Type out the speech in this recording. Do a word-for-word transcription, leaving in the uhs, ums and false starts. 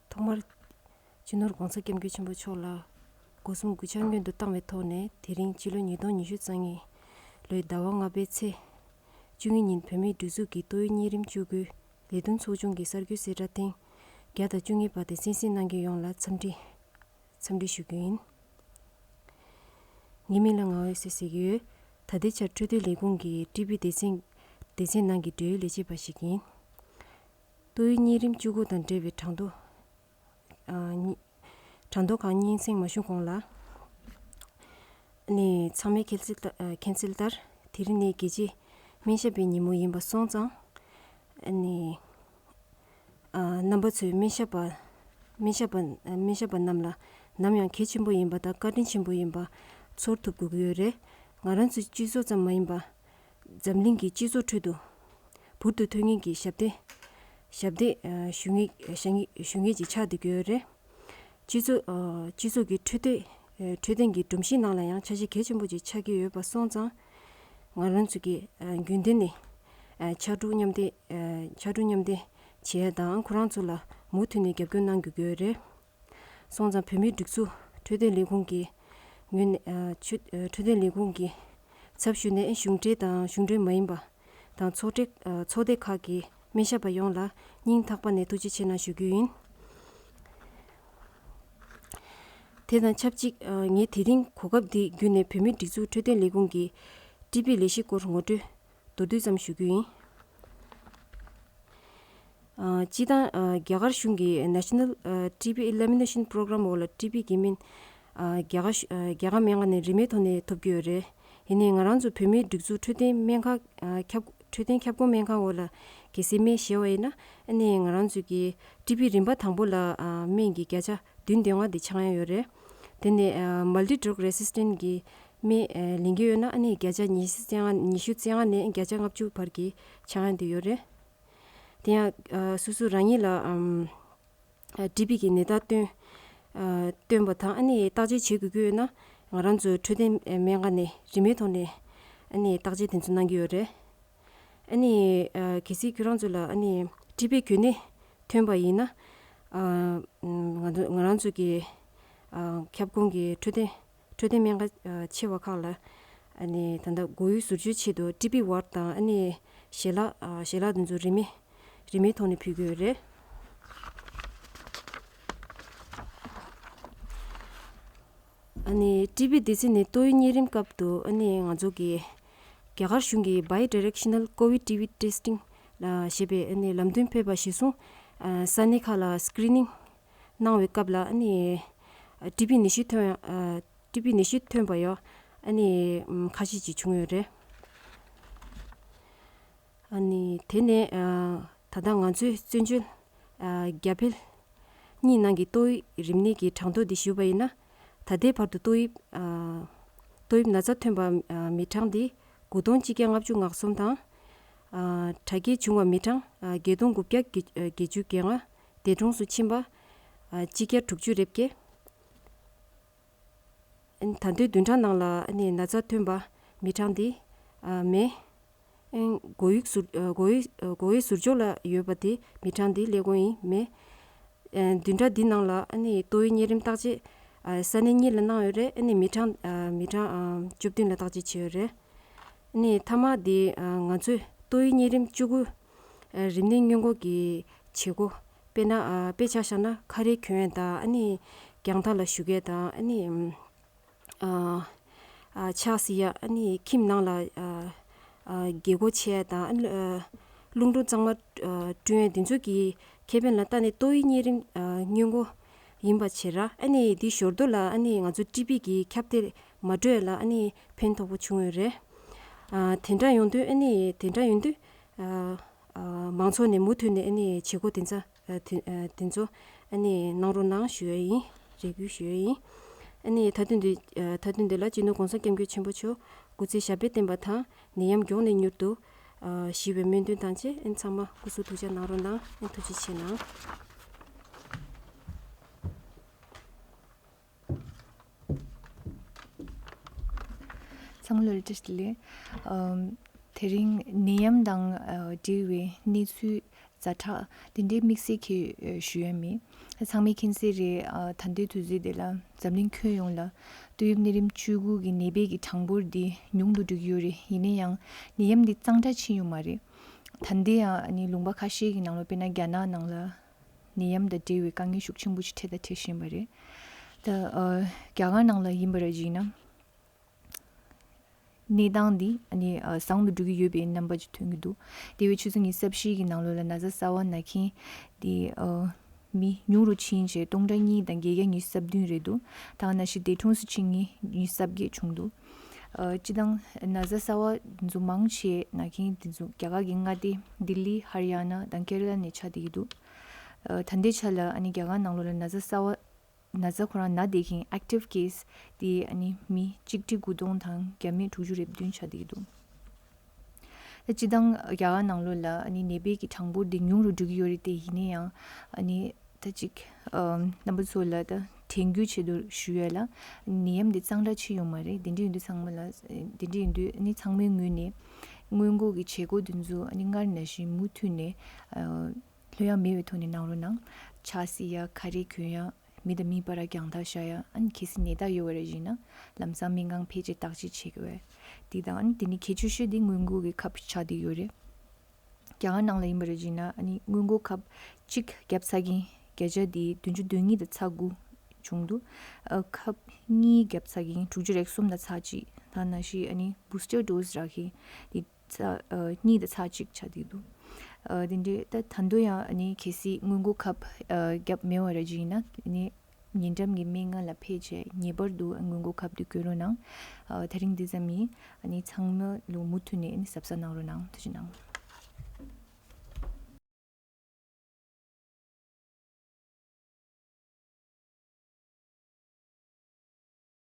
ཐོག་མར་སྤྱི་ནོར་༸གོང་ས་༸སྐྱབས་མགོན་ཆེན་པོ་མཆོག་ལ་སྒོ་གསུམ་གུས་ཕྱག་སྔོན་དུ་བཏང་བའི་ཐོག་ནས། དེ་རིང་སྤྱི་ལོ་ཉིས་སྟོང་ཉི་ཤུ་རྩ་གཉིས་ལོའི་ཟླ་བ་ལྔ་པའི་ཚེས་བཅུ་གཉིས་ཉིན་བོད་མིའི་སྒྲིག་འཛུགས་ཀྱི་ཏོག་དབྱིབས་གཉན་རིམས་བཅུ་དགུའི་ལས་དོན་ཚོགས་ཆུང་གི་གསར་འགོད་གསལ་བསྒྲགས་སྟེང་། བརྒྱ་དང་བཅུ་གཉིས་པ་དེ་གསན་གཟིགས་གནང་མཁན་ཡོངས་ལ་འཚམས་འདྲི། འཚམས་འདྲི་ཞུ་རྒྱུ་ཡིན། ངའི་མིང་ལ་ངག་དབང་འོད་ཟེར་ཟེར་གྱི་ཡོད། ད་ལྟའི་ཆར་འཕྲོད་བསྟེན་ལས་ཁུངས་ཀྱི་ཀྲི་པི་སྡེ་ཚན། སྡེ་ཚན་ནང་གི་འབྲེལ་ཡོད་ལས་བྱེད་པ་ཞིག་ཡིན། ཏོག་དབྱིབས་གཉན་རིམས་བཅུ་དགུ་དང་འབྲེལ་བའི་གྲངས་ཐོ། ཨ་ནི་གྲངས་ཐོ་ཁག་སྙན་སེང་མ་ཞུས་གོང་ལ། ཨ་ནི་ཚང་མས་མཁྱེན་གསལ་ལྟར། ཨ་མཁྱེན་གསལ་ལྟར། དེ་རིང་ནི་རྒྱལ་སྤྱིའི་སྨན་ཞབས་པའི་ཉིན་མོ་ཡིན་པ་སོང་ཙང་། ཨ་ནི་ཨ་རྣམ་པ་ཚོས་སྨན་ཞབས་པ། སྨན་ཞབས་པ། ཨ་སྨན་ཞབས་པ་རྣམས་ལ་ནམ་ཡང་གལ་ཆེན་པོ་ཡིན་པ་དང་བཀའ་དྲིན་ཆེན་པོ་ཡིན་པ་ཚོར་ཐུབ་དགོས་ཀྱི་ཡོད་རེད། ང་རང་ཚོའི་སྤྱི་ཚོགས་ཙམ་མ་ཡིན་པ། འཛམ་གླིང་གི་སྤྱི་ཚོགས་ཁྲོད་དུ་འབུར་དུ་ཐོན་མཁན་གྱི་ཞབས་འདེགས། ཞབས་འདེགས་ཨ་ཞུ་མཁན། ཞུ་མཁན་ཞུ་མཁན་ཅིག་ཆགས་བསྡད་ཀྱི་ཡོད་རེད། སྤྱི་ཚོགས། ཨ་སྤྱི་ཚོགས་ཀྱི་འཕྲོད་བསྟེན། ཨ་འཕྲོད་བསྟེན་གྱི་སྒྲོམ་གཞི་ནང་ལ་ཡང་ཆ་ཤས་གལ་ཆེན་པོ་ཅིག་ཆགས་ཀྱི་ཡོད་པ་སོང་ཙང་། ང་རང་ཚོ་གིས་ཨ་རྒྱུན་ལྡན་ནས་ཨ་ཕྱར་གྲུ་མཉམ་འདེགས། ཨ་ཕྱར་གྲུ་མཉམ་འདེགས་བྱེད་ཡ་དང་། ཁོ་རང་ཚོ་ལ་མུ་མཐུད་ནས་རྒྱབ་སྐྱོར་གནང་དགོས་ཀྱི་ཡོད་རེད། སོང་ཙང་བོད་མིའི་སྒྲིག་འཛུགས་འཕྲོད་བསྟེན་ལས་ཁུངས་ཀྱི་ངོས་ནས། ཨ་ཆུ། ཨ་འཕྲོད་བསྟེན་ལས་ཁུངས་ཀྱི་ཚབ་ཞུས་ནས། གཞུང་འབྲེལ་དང་གཞུང་འབྲེལ་མ་ཡིན་པ་དང་ཚོགས་སྡེ། ཨ་ཚོགས་སྡེ་ཁག་གི་སྨན་ཞབས་པ་ཡོངས་ལ་སྙིང་ཐག་པ་ནས་ཐུགས་རྗེ་ཆེ་གནང་ཞུ་རྒྱུ་ཡིན། དེ་དང་ཆབས་ཅིག་ཨ་ངས་དེ་རིང་གོ་སྐབས་འདི་བརྒྱུད་ནས་བོད་མིའི་སྒྲིག་འཛུགས་འཕྲོད་བསྟེན་ལས་ཁུངས་ཀྱི་ཀྲི་པི་ལས་གཞི་སྐོར་ངོ་སྤྲོད་མདོར་བསྡུས་ཙམ་ཞུ་རྒྱུ་ཡིན། ཨ་སྤྱིར་བཏང་། ཨ་རྒྱ་གར་གཞུང་གི་National ཨ་ཊི་བི་Elimination Program འོག་ལ་ཀྲི་པི་གི་སྨན། ཨ་རྒྱ་གར་གཞུ། ཨ་རྒྱ་གར་སྨན་ཁང་ནས་རིན་མེད་ཐོག་ནས་ཐོབ་ཀྱི་ཡོད་རེད། ཡིན་ནའི་ང་རང་ཚོ་བོད་མིའི་སྒྲིག་འཛུགས་འཕྲོད་བསྟེན་སྨན་ཁང་། ཨ་ཁྱབ། འཕྲོད་བསྟེན་ཁྱབ་ཁོངས་སྨན་ཁང་འོག་ལ་གལ་སྲིད་སྨན་བཞེས་པ་ཡིན་ན། ཨ་ནི་ང་རང་ཚོ་གི་ཀྲི་པི་རིམ་པ་དང་པོ་ལ་ཨ་སྨན་གྱི་བརྒྱ་ཆ་བདུན་དོན་ལྔ་དེ་ཆག་ཡ་ཡོད་རེད། དེ་ནས་ཨ་Multi Drug Resistant གི་སྨན་ཨ་ལེན་གྱི་ཡོད་ན། ཨ་ནི་བརྒྱ་ཆ་ཉི་ཤུ་རྩ་ལྔ། ཉི་ཤུ་རྩ་ལྔ་ནས་བརྒྱ་ཆ་ལྔ་བཅུ་བར་གྱི་ཆག་ཡ་དེ་ཡོད་རེད། དེ་ཡང་ཨ་སོ་སོ་རང་ཉིད་ལ་ཨམ་ཨ་ཀྲི་པི་གི་ནད་རྟགས་སྟོན། ཨ་སྟོན་པ་དང་། ཨ་ནི་བརྟག་དཔྱད་བྱེད་དགོས་ཀྱི་ཡོད་ན། ང་རང་ཚོའི་འཕྲོད་བསྟེན་སྨན་ཁང་ནས་རིན་མེད་ཐོག་ནས་ཨ་ནི་བརྟག་དཔྱད་དེ་ཚོ་གནང་གི་ཡོད་རེད། ཨ་ནི་ཨ་གལ་སྲིད་ཁྱོད་རང་ཚོ་ལ་ཨ་ནི་ཀྲི་པི་འགོས་ནད་ཐོན་པ་ཡིན་ན། ཨ་ང་ཚོ། ང་རང་ཚོ་གི་ཨ་ཁྱབ་ཁོངས་ཀྱི་འཕྲོད་བསྟེན། འཕྲོད་བསྟེན་སྨན་ཁང་ཨ་ཆེ་བ་ཁག་ལ་ཨ་ནི་ད་ལྟ་མགོ་དབྱུག་ཟུར་འཇོག་ཆེད་དུ་ཀྲི་པི་ཝར་དང་། ཨ་ནི་ཞལ་ལག་ཨ་ཞལ་ལག་དེ་ཚོ་རིན་མེད། རིན་མེད་ཐོག་ནས་ཕུལ་གྱི་ཡོད་རེད། ཨ་ནི་ཀྲི་པི་སྡེ་ཚན་ནས་ཏོག་དབྱིབས་གཉན་རིམས་སྐབས་སུ། ཨ་ནི་ང་ཚོ་གི་རྒྱ་གར་གཞུང་གི་Bi-Directional COVID T B Testing ལ་ཞེས་པའི་ཨ་ནི་ལམ་སྟོན་ཕེབས་པ་གཞིར་བཟུང་། ཨ་ས་གནས་ཁག་ལ་སི་ཀི་རི་ནིང་གནང་བའི་སྐབས་ལ། ཨ་ནི་ཀྲི་པི་ནད་གཞི་ཐོན། ཨ་ཀྲི་པི་ནད་གཞི་ཐོན་པ་ཡང་ཨ་ནི་ཁ་ཤས་ཅིག་བྱུང་ཡོད་རེད། ཨ་ནི་དེ་ནས་ཨ་ད་ལྟ་ང་ཚོས་བཙན་བྱོལ་ཨ་རྒྱ་བལ་གཉིས་ནང་གི་ཏོག་དབྱིབས་རིམས་ནད་ཀྱི་གྲངས་ཐོ་འདི་ཞུས་པ་ཡིན་ན། ད་ལྟའི་བར་དུ་ཏོག་དབྱིབས་ཨ་ཏོག་དབྱིབས་ན་ཚ་ཐོན་པ་ཨ་མི་གྲངས་འདི་དགུ་སྟོང་གཅིག་བརྒྱ་ལྔ་བཅུ་ང་གསུམ་དང་། ཨ་དྲག་སྐྱེད་བྱུང་བ་མི་གྲངས་ཨ་བརྒྱད་སྟོང་དགུ་བརྒྱ་བརྒྱད་ཅུ་གྱ་ལྔ་འདས་གྲོངས་སུ་ཕྱིན་པ་ཨ་གཅིག་བརྒྱ་དྲུག་ཅུ་རེ་བརྒྱད། ད་ལྟའི་བདུན་ཕྲག་ནང་ལ་ཨ་ནི་ན་ཚ་ཐོན་པ་མི་གྲངས་འདི་ཨ་མེ་ཨེ་མགོ་དབྱུག་ཟུར། ཨ་མགོ་དབྱུག་མགོ་དབྱུག་ཟུར་འཇོག་ལ་ཡོད་པ་དེ་མི་གྲངས་འདི་སླེབས་ཀྱི་ཡོད་ཡིན། མེ་ཨེ་བདུན་ཕྲག་འདི་ནང་ལ་ཨ་ནི་ཏོག་དབྱིབས་གཉན་རིམས་བརྟག་དཔྱད་ཨ་ས་གནས་གཉིས་ལ་གནང་ཡོད་རེད། ཨ་ནི་མི་གྲངས་ཨ་མི་གྲངས་ཨ་བཅུ་བདུན་ལ་བརྟག་དཔྱད་བྱས་ཡོད་རེད། ཨ་ནི་མཐའ་མ་འདི་ཨ་ང་ཚོས་ཏོག་དབྱིབས་གཉན་རིམས་བཅུ་དགུ་ཨ་རིམས་ནད་སྔོན་འགོག་གི་བྱེད་སྒོ། དཔེར་ན་ཨ་དཔེ་ཆ་བཞག་ན་ཁ་རས་གྱོན་ཡས་དང་། ཨ་ནི་རྒྱང་ཐག་ལ་བཞུགས་ཡས་དང་། ཨ་ནི་ཨ་ཨ་ཕྱག་བསིལ་ཡ། ཨ་ནི་ཁྱིམ་ནང་ལ་ཨ་ཨ་རྒྱལ་སྒོ་ཕྱེ་ཡ་དང་། ཨ་ནི་ཨ་རླུང་འཕྲང་གཙང་མ་ཨ་བསྐྲུན་ཡ། དེ་ཚོ་གི་ཁེ་ཕན་ལ་ལྟ་ནས་ཏོག་དབྱིབས་གཉན་རིམས་ཨ་སྔོན་འགོག་ཡིན་པ་བྱས་ར། ཨ་ནི་དེའི་ཞོར་དུ་ལ་ཨ་ནི་ང་ཚོ་ཀྲི་པི་གི་ཁྱབ་གདལ་མ་འགྲོ་ཡ་ལ་ཨ་ནི་ཕན་ཐོགས་པོ་བྱུང་ཡོད་རེད། ཨ་དེ་འདྲ་ཡོང་དུས། ཨ་ནི་དེ་འདྲ་ཡོང་དུས་ཨ་ཨ་མང་ཚོགས་ནས་མུ་མཐུད་ནས་ཨ་ནི་བྱེད་སྒོ་དེ་ཚོ་ཨ་དེ་ཨ་དེ་ཚོ་ཨ་ནི་གནང་རོགས་གནང་ཞུ་ཡ་ཡིན། རེ་སྐུལ་ཞུ་ཡ་ཡིན། ཨ་ནི་མཐའ་དོན་འདི་ཨ་མཐའ་དོན་འདི་ལ་སྤྱི་ནོར་༸གོང་ས་༸སྐྱབས་མགོན་ཆེན་པོ་མཆོག་སྐུ་ཚེ་ཞབས་པད་བརྟན་པ་དང་། ནད་ཡམས་མགྱོགས་ནས་མྱུར་དུ་ཨ་ཞི་བའི་སྨོན་འདུན་དང་བཅས། ཨ་ནི་ཚང་མ་སྐུ་གཟུགས་ཐུགས་ཅག་གནང་རོགས་གནང་། ཨ་ནི་ཐུགས་རྗེ་ཆེ་གནང་། ཚང་མ་ལ་བཀྲ་ཤིས་བདེ་ལེགས། ཨམ། དེ་རིང་ནད་ཡམས་དང་ཨ་འབྲེལ་བའི་གནས་ཚུལ་ ཛ་དྲག་དེ་འདྲའི་དམིགས་བསལ་གྱི་ཨ་ཞུ་ཡ་མེད། ཚང་མས་མཁྱེན་གསལ་རེད། ཨ་ད་ལྟའི་དུས་ཚོད་དེ་ལ་འཛམ་གླིང་ཁྱོན་ཡོངས་ལ་ཏོག་དབྱིབས་ནད་རིམས་བཅུ་དགུ་གི་ནད་པའི་གི་གྲངས་འབོར་འདི་ཉུང་དུ་འགྲོ་གི་ཡོད་རེད། ཡིན་ན་ཡང་ནད་ཡམས་འདི་གཙང་སྦྲ་ཕྱིན་ཡོད་མ་རེད། ད་ལྟའི་ཡང་ཨ་ནི་ལུང་པ་ཁ་ཤས་ཀྱི་ནང་ལ་དཔེར་ན་རྒྱ་ནག་ནང་ལ་ནད་ཡམས་དང་འབྲེལ་བའི་དཀའ་ངལ་ཤུགས་ཆེན་པོ་ཞིག་འཕྲད་དང་འཕྲད་བཞིན་པ་རེད། ད་ཨ་རྒྱ་གར་ནང་ལ་ཡིན་པ་རེད་ཅེ་ན། གནས་སྟངས་འདི་ཨ་ནི་ཨ་བཟང་དུ་འགྲོ་གི་ཡོད་པའི་རྣམ་པ་ཅིག་ཐོན་གྱི་འདུག་དེ་བས་ཆུ་ཚོད་ཉི་ཤུ་རྩ་བཞི་གི་ནང་ལོགས་ལ་ན་ཚ་གསར་པ་ན་མཁན་འདི་ཨ་མི་ཉུང་རུ་ཕྱིན་བྱས་སྟོང་ཕྲག་གཉིས་དང་བརྒྱད་བརྒྱ་ཉི་ཤུ་རྩ་བདུན་རེད་འདུག་ད་ག་ནང་བཞིན་འདས་གྲོངས་སུ་ཕྱིན་མཁན་ཉི་ཤུ་རྩ་བརྒྱད་བྱུང་འདུག་ཨ་སྤྱིར་བཏང་ན་ཚ་གསར་པ་འདི་ཚོ་མང་ཆེ་ན་མཁན་འདི་ཚོ་རྒྱ་གར་གྱི་མངའ་སྡེ་ལྡི་ལི་ཧར་ཡ་ན་དང་ཀེ་ར་ལ་ནས་ཆགས་བསྡད་ཀྱི་འདུག་ཨ་ད་ལྟའི་ཆ་ལ་ཨ་ནི་རྒྱ་གར་ནང་ལོགས་ལ་ན་ཚ་གསར་པ་ན་ཚ་ཁོ་རང་ན་བསྡད་མཁན་active case་དེ་ཨ་ནི་མི་གཅིག་ཁྲི་དགུ་སྟོང་དང་བརྒྱ་མེད་དྲུག་ཅུ་རེ་བདུན་ཆགས་བསྡད་ཀྱི་འདུག་ད་སྤྱིར་བཏང་རྒྱ་གར་ནང་ལོགས་ལ་ཨ་ནི་ནད་པའི་གི་གྲངས་འབོར་དེ་ཉུང་རུ་འགྲོ་གི་ཡོད་རེད་དེ། ཡིན་ན་ཡང་ཨ་ནི་ད་ཅིག་ཨམ་རྣམ་པ་ཚོ་ལ་ད་དྲན་སྐུལ་ཆེད་དུ་ཞུ་ཡས་ལ་ནད་ཡམས་འདི་གཙང་སྦྲ་ཕྱིན་ཡོད་མ་རེད། དེ་འདྲ་ཡིན་དུས་ཚང་མ་ལ་དེ་འདྲ་ཡིན་དུས་ཨ་ནི་ཚང་མའི་ངོས་ནས་སྔོན་འགོག་གི་བྱེད་སྒོ་འདི་ཚོ་ཨ་ནི་སྔར་ནང་བཞིན་མུ་མཐུད་ནས་ཨ་ལྷོད་ཡངས་མེད་པའི་ཐོག་ནས་གནང་རོགས་གནང་། ཕྱག་བསིལ་ཡ། ཁ་རས་གྱོན་ཡ། མི་དང་མི་བར་རྒྱང་ཐག་བཞག་ཡ། ཨ་ནི་གལ་སྲིད་ནད་རྟགས་ཡོད་པ་རེད་ཅེ་ན་ལམ་སང་སྨན་ཁང་ཕལ་ཆེར་བརྟག་དཔྱད་བྱེད་དགོས། དེ་དང་ཨ་ནི་དེ་ནི་གལ་ཆེ་ཤོས་དེ་སྔོན་འགོག་གི་ཁབ་ཆགས་བསྡད་ཡོད་རེད། རྒྱ་གར་ནང་ལ་ཡིན་པ་རེད་ཅེ་ན་ཨ་ནི་སྔོན་འགོག་ཁབ་གཅིག་བརྒྱབ་ཚར་མཁན་བརྒྱ་ཆ་དེ་བདུན་ཅུ་དོན་གཉིས་དང་ཚེག་དགུ་བྱུང་འདུག་ཨ་ཁབ་གཉིས་བརྒྱབ་ཚར་མཁན་དྲུག་ཅུ་རེ་གསུམ་དང་ཚེག་གཅིག་ད་ནང་བཞིན་ཨ་ནི་booster dose་རག་མཁན་དེ་ཚ་ཨ་གཉིས་དང་ཚེག་གཅིག་ཆགས་བསྡད་འདུག་ཨ་དེ་འདྲའི་ད་ད་དུང་ཡང་ཨ་ནི་གལ་སྲིད་སྔོན་འགོག་ཁབ་ཨ་བརྒྱབ་མེད་པ་རེད་ཅེ་ན་ཨ་ནི་ཉེ་འགྲམ་གྱི་སྨན་ཁང་ལ་ཕེབས་བྱས་ངེས་པར་དུ་སྔོན་འགོག་ཁབ་དེ་གྱོན་རོགས་གནང་། ཨ་དེ་རིང་འདི་ཙམ་ཡིན། ཨ་ནི་ཚང་མ་ལོ་མུ་མཐུད་ནས་ཨ་ནི་གཟབ་གཟབ་གནང་རོགས་གནང་། ཐུགས་རྗེ་གནང་།